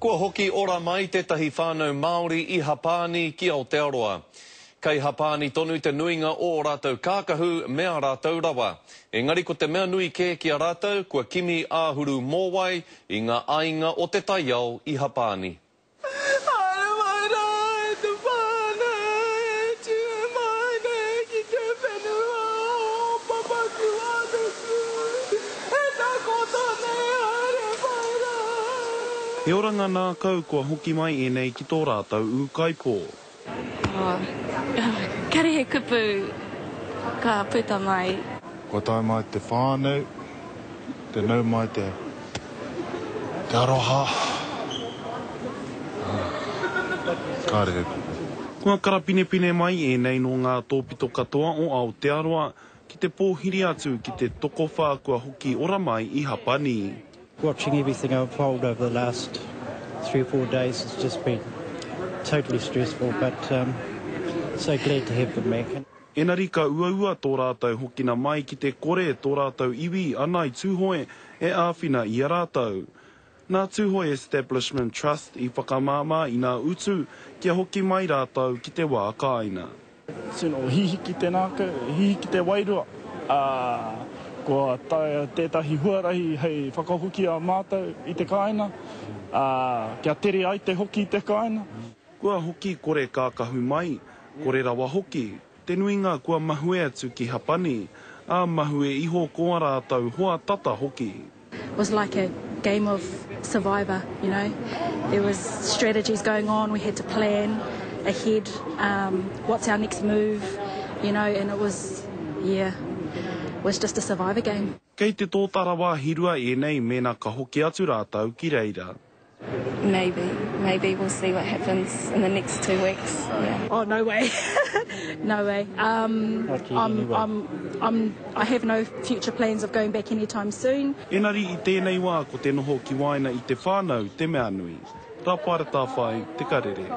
Kua hoki ora mai tētahi whānau Māori i Hapāni ki Aotearoa. Kei Hapāni tonu te nuinga o ō rātou kākahu me ā rātou rawa. Engari ko te mea nui kē ki a rātou kua kimi āhuru mōwai i ngā āinga o te taiao i Hapāni. Haere mai rā e te whānau e tue mai nei ki te whenua o Papatūānuku e takoto nei haere mai rā. He oranga ngākau kua hoki mai ēnei ki tō rātou ūkaipō. Oh, kare he kupu ka puta mai. Kua tae mai te whānau, te nau mai te te aroha. Kāre he kupu. Kua karapinepine mai ēnei nō ngā tōpito katoa o Aotearoa ki te pōhiri atu ki te tokowhā kua hoki ora mai i Hapani. Watching everything unfold over the last 3 or 4 days has just been totally stressful but um so glad to have them back. Enari ka uaua tō rātou hokina mai ki te kore tō rātou iwi a Ngāi Tūhoe e āwhina i a rātou. Nā Tūhoe Establishment Trust i whakamāmā i nā utu kia hoki mai rātou ki te wā kāina. Tino hihiki te ngākau, hihiki te wairua, ā, kua taea tētahi huarahi hei whakahoki a mātou i te kāinga, ā, kia tere ai te hoki i te kāinga. Kua hoki kore kākahu mai, kore rawa hoki, te nuinga kua mahue atu ki Hapani, ā, mahue iho ko a rātou hoa tata hoki. It was like a game of survivor, you know. There was strategies going on, we had to plan ahead, um, what's our next move, you know, and it was, yeah, it was just a survivor game. Kei te tōtara wāhi rua ēnei mēnā ka hoki atu rātou ki reira. Maybe, maybe we'll see what happens in the next 2 weeks, yeah. Oh no way, no way, um, I'm, I'm, I'm, I have no future plans of going back anytime soon. Engari i tēnei wā ko te noho ki waena i te whānau te mea nui. Rapaera Tawhai, Te Karere.